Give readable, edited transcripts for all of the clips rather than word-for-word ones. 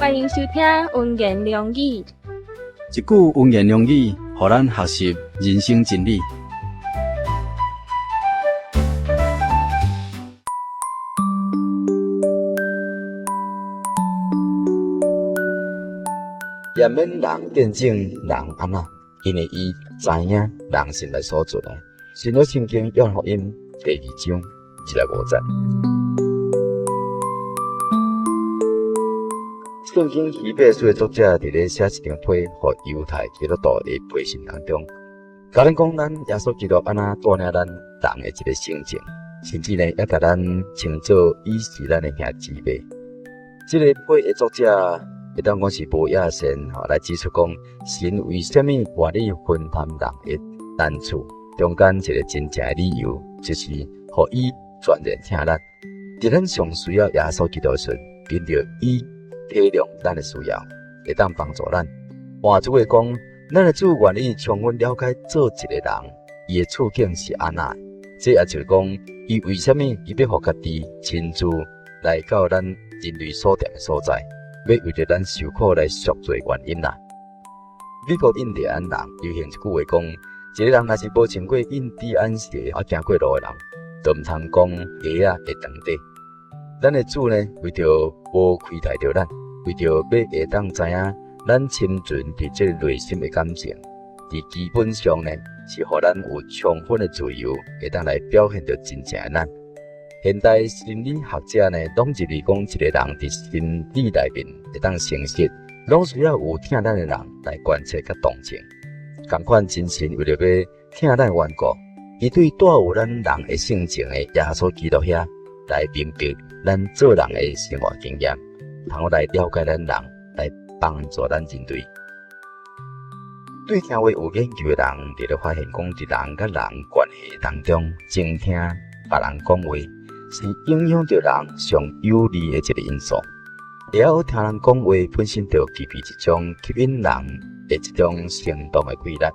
歡迎收聽溫言良語。一句溫言良語，予咱學習人生真理。也免人見證人按怎，因為伊知影人心內所存的。新約聖經約翰福音第二章25節。聖經希伯來書的作者佇咧寫這張批予猶太基督徒的批信當中，共咱講咱耶穌基督按怎帶領咱人的一个性情，甚至呢，也共咱稱做伊是咱的兄姊妹。這个批的作者會當講是無野心吼，來指出講神為啥物願意分擔人的難處，中間一个真正的理由，就是予伊全然疼咱。佇咱上需要耶穌基督的時陣，憑著伊體諒咱的需要，會當幫助咱。換句話講，咱的主願意充分了解做一个人，伊的處境是按怎。這也就是講，伊為啥物伊欲予家己親自來到咱人類所踮的所在，欲為著咱受苦來贖罪原因啦。美國印第安人流行一句話講，一个人若是無穿過印第安鞋啊行過路的人，就毋通講鞋仔的長短。咱的主呢，為著無虧待著咱，為著欲會當知影咱深存佇這个內心的感情，佇基本上呢，是予咱有充分的自由，會當來表現著真正的咱。現代心理學者呢，攏認為講一个人佇心理內面會當誠實，攏需要有疼咱的人來關切佮同情。仝款真神為著欲疼咱的緣故，伊對帶有咱人的性情的耶穌基督遐來明白咱做人的生活經驗，通好來了解咱人，來幫助咱人類。對聽話有研究的人，佇咧發現講，佇人佮人關係當中，傾聽別人講話，是影響著人上有利的一个因素。會曉聽人講話，本身就具備一種吸引人的一種生動的氣力。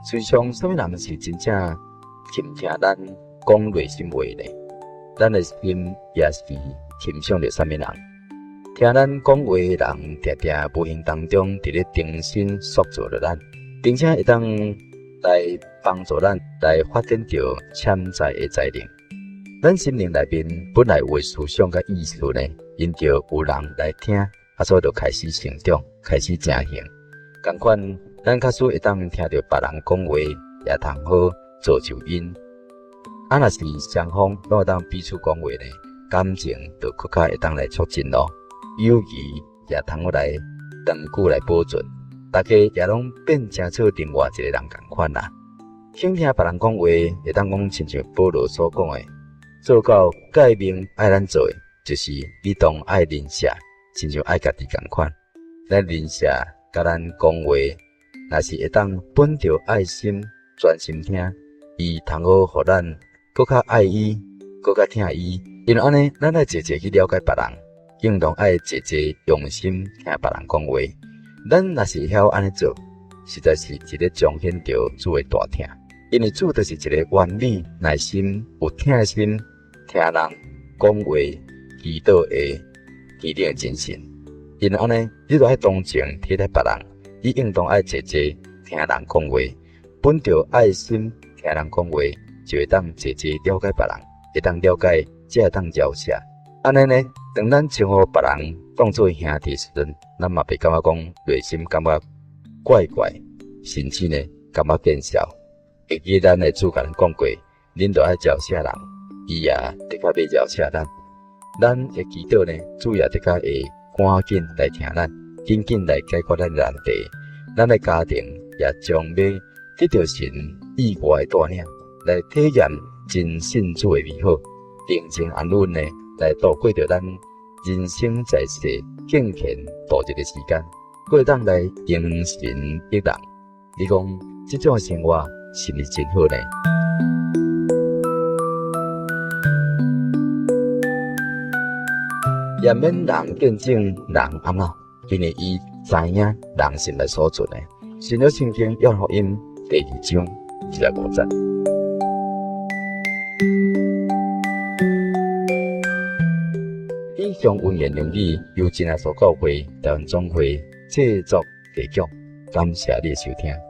事實上，啥物人是真正傾聽咱講內心話呢？咱的心也是欣賞著啥物人？聽咱講話的人，定定無形當中佇咧重新塑造著咱，並且會當來幫助咱來發展著潛在的才能。咱心靈內面本來有的思想佮意識呢，因著有人來聽，所以就開始成長，開始成型。仝款，咱假使會當聽著別人講話，也通好造就𪜶。若是雙方攏會當彼此講話呢，感情就閣較會當來促進咯，友誼也通好來長久來保存，大家也攏變成做另外一个人仝款啦。傾聽別人講話，會當講親像保羅所講的，做到誡命愛咱做的，就是你當愛鄰舍，親像愛家己仝款。咱鄰舍佮咱講話，若是會當本著愛心專心聽，伊通好予咱閣較愛伊，閣較疼伊。因為按呢，咱愛濟濟去了解別人，應當愛濟濟用心聽別人講話。咱若是會曉按呢做，實在是一个彰顯著主的大疼。因為主就是一个完美、耐心、有疼心、聽人講話、祈禱的天頂的真神。因為按呢，你著愛同情體貼別人，你應當愛濟濟聽人講話，本著愛心聽人講話，就會當濟濟了解別人，會當了解，才會當饒赦。按呢呢，當咱稱呼別人當做兄弟時陣，咱嘛袂感覺講內心感覺怪怪，甚至呢感覺見笑。會記咱的主共咱講過，恁著愛饒赦人，伊也的確欲饒赦咱。咱的祈禱呢，主也的確會趕緊來聽咱，緊緊來解決咱的難題。咱的家庭也將欲得著神意外的帶領，來體驗真信主的美好，平靜安穩呢來度過著咱人生在世敬虔度日的時間，閣會當來榮神益人。你講這種生活是毋是真好呢？也免人見證人按怎，因為伊知影人心內所存的。新約聖經約翰福音第二章25節。以項恩言良語由真耶穌教會台灣總會製作提供，感謝你的收聽。